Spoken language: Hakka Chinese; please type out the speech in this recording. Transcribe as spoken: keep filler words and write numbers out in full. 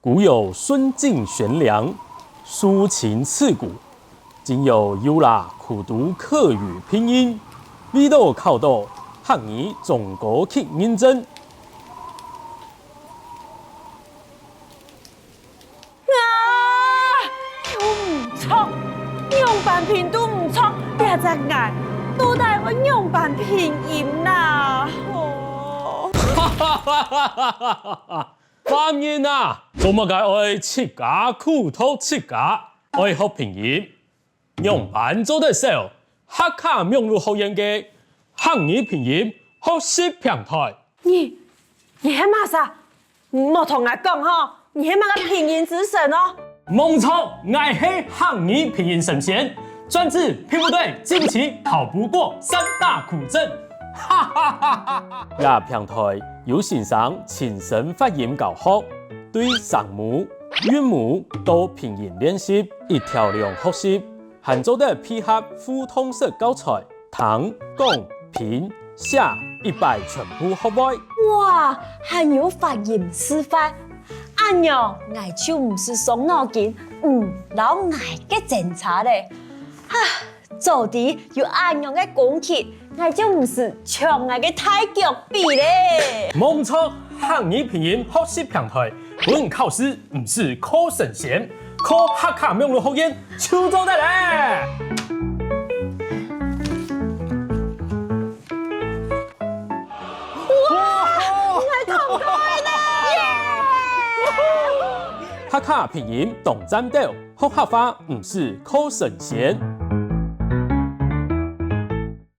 古有孫敬懸梁，蘇秦刺股，今有Ula苦讀客語拼音，為著考著客語中高級認證。啊，又毋著，仰般拼都毋著，這隻𠊎到底愛仰般拼音啦？哦。 凡人啊，做麼个愛自家苦毒自家？愛學拼音，仰般做得少？哈客網路學院个客語拼音學習平台。你，你係麼儕？莫同𠊎講吼，你係麼个拼音之神哦？ 無錯，𠊎係客語拼音神仙，專治拼不對、記不起、考不過三大苦症。哈哈哈哈哈！這平台有先生親身發音教學，對聲母、韻母到拼音練習，一條龍學習，還做得配合互動式教材，聽、講、拼、寫，一擺全部學會。哇，還有發音示範， 恁樣，𠊎就毋使傷腦筋，嗯，摎𠊎个精差咧。哈，早知有恁樣个工具，𠊎就毋使搶𠊎个大腳髀咧。無錯，客語拼音學習平台，分考試毋使靠神仙，靠哈客網路學院就做得咧。 哇，𠊎通過咧！哈客拼音當讚斗，學客話毋使靠神仙。